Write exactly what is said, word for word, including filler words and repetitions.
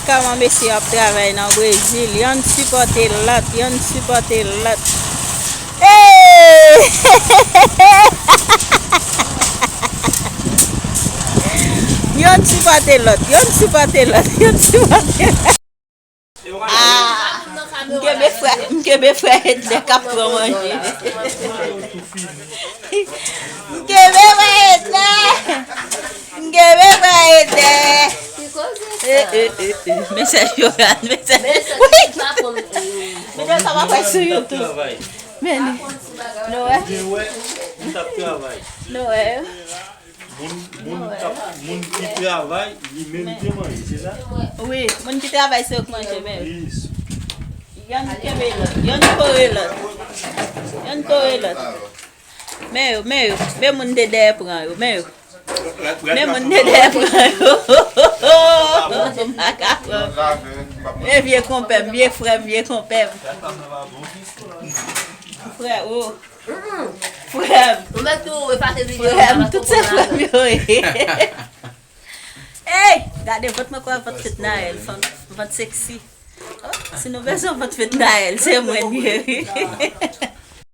Kòman mesye yo ap travay nan Brezil, yonn sipòte lòt, yonn sipòte lòt. Hey! Yonn sipòte lòt, yonn sipòte lòt, yonn sipòte lòt. Ah, m kenbe frè, m kenbe frè Edner k ap pran manje. M kenbe frè Edner. M kenbe frè Edner. Ki koze sa? Eh, eh, eh, eh. Mesye Johan, mesye. Mesye, wi. Mesye, sa va fè sou YouTube. Men li. Nou wè? Gen wè, m t ap travay. Nou wè? Moun, moun k ap, moun ki travay, li merite manje, se sa? Wi, moun ki travay, se yo k manje, men. Yes. Yonn kenbe lòt, yonn kore lòt. Yonn kore lòt. Men yo, men yo, men moun te dèyè pran yo, men yo. Men moun te dèyè pran yo. Bon, m pa ka pran. Men vye konpè m, vye frè m, vye konpè m. Frè, oh. Frè m. Ou mèt tou efase videyo. Frè m, tout se frè m yo ye. Hey, gade vant mwen, kwè vant fèt Nayèl, vant, vant seksi. Oh, si nou bezwen vant fèt Nayèl, se mwen li ye, wi.